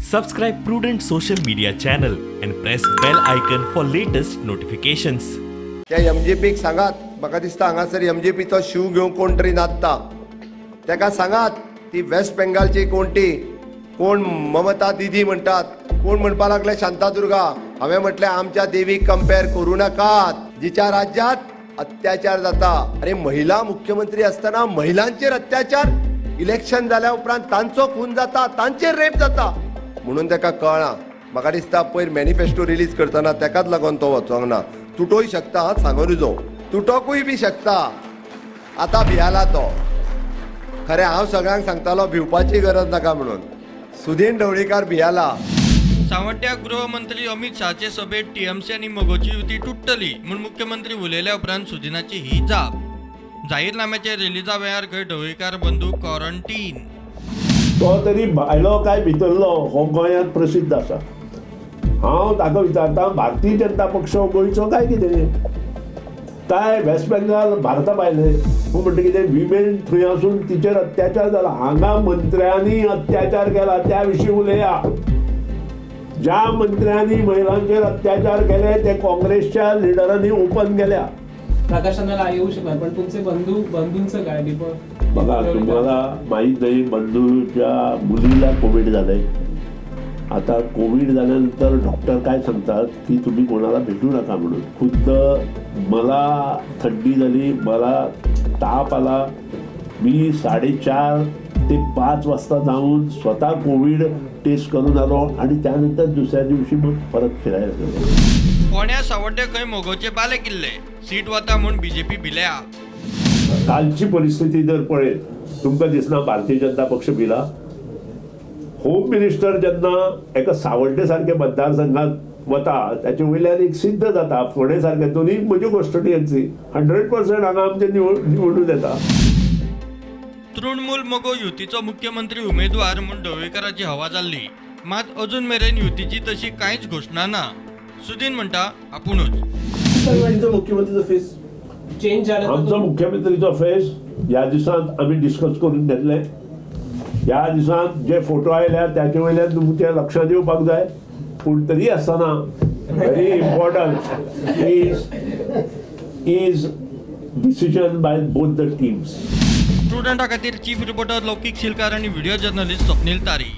Subscribe Prudent social media channel and press bell icon for latest notifications. त्या एमजेपीक सांगात, म्हाका दिसता हांगासर एमजेपीचो शीव घेवंक कोण तरी नाचता. ताका सांगात, ती वेस्ट बेंगालची कोण ती कोण ममता दिदी म्हणटात, कोण म्हणपा लागले शांतादुर्गा. हांवें म्हटलें, आमच्या देवीक कंपेर करूं नाकात, जिच्या राज्यात अत्याचार जाता. अरे, महिला मुख्यमंत्री असताना महिलांचेर अत्याचार, इलेक्शन जाल्या उपरांत तांचो खून जाता, तांचेर रेप जाता, म्हणून ताका कळ्ळां. म्हाका दिसता पयर मॅनिफेस्टो रिलीज करतना ताकाच लागून तो वचोंक ना. तुटोय शकता हा, सांगून जो तुटोकूय बी शकता. आतां भियाला तो. खरें हांव सगळ्यांक सांगतालो, भिवपाची गरज नाका म्हणून. सुदीन ढवळीकार भियाला. सांवड्ड्या गृहमंत्री अमित शहाचे सभेत टीएमसी आनी मगोची युती तुट्टली म्हूण मुख्यमंत्री उलयल्या उपरांत सुदिनाची ही जाप. जाहीरनाम्याच्या रिलिजा वेळार खंय ढवळीकार बंधू क्वॉरंटीन. तो तरी भायलो काय भितरलो हो गोंयांत प्रसिद्ध आसा. हांव ताका विचारता, भारतीय जनता पक्ष हो गोंयचो काय कितें, काय वेस्ट बेंगाल भारता भायले? म्हणटा कितें, विमेन थंय आसून तिचेर अत्याचार जाला. हांगा मंत्र्यांनी अत्याचार केला त्या विशीं उलया. ज्या मंत्र्यांनी महिलांचेर अत्याचार केले ते काँग्रेसच्या लिडरांनी ओपन केल्या. प्रकाशनाला येऊ शकणार, पण तुमचे बंधू, बंधूंचं काय, दीपक? बघा, तुम्हाला माहीत नाही, बंधूच्या मुलीला कोविड झालंय. आता कोविड झाल्यानंतर डॉक्टर काय सांगतात की तुम्ही कोणाला भेटू नका म्हणून. खुद्द मला थंडी झाली, मला ताप आला. मी 4:30 ते 5 वाजता जाऊन स्वतः कोविड टेस्ट करून आलो आणि त्यानंतर दुसऱ्या दिवशी मग परत फिरायला गेलो. फोंड्या सावड्डे खंय मगोचे बाले किल्ले. सीट वता म्हूण बीजेपी भिल्या. कालची परिस्थिती जर पळयत, तुमकां दिसना भारतीय जनता पक्ष भिला? होम मिनिस्टर जेन्ना एका सावड्डे सारक्या मतदारसंघात वता, ताचे वयल्यान एक सिद्ध जाता, फोंडे सारखे दोनूय म्हज्यो कॉन्स्टिट्युएन्सी 100% हांगा आमचे निवडून येता. तृणमूल मगो युतीचो मुख्यमंत्री उमेदवार म्हूण ढवळीकाराची हवा जाल्ली. मात अजून मेरेन युतीची तशी कांयच घोशणा ना. सुदीन म्हणटा, आपुणूच. मुख्यमंत्रीचा फेस चेंज झालं तर आमचो मुख्यमंत्रीचो फेस ह्या दिसांत आमी डिस्कस करून घेतले. ह्या दिसांत जे फोटो आयल्या त्याचे वयल्यान तुमच्या लक्षात येवपाक जाय. पूण तरी आसतना very important is decision by both the teams. स्टुडंटा खातीर चीफ रिपोर्टर लौकीक शिलकार आनी व्हिडिओ जर्नलिस्ट स्वप्नील तारी.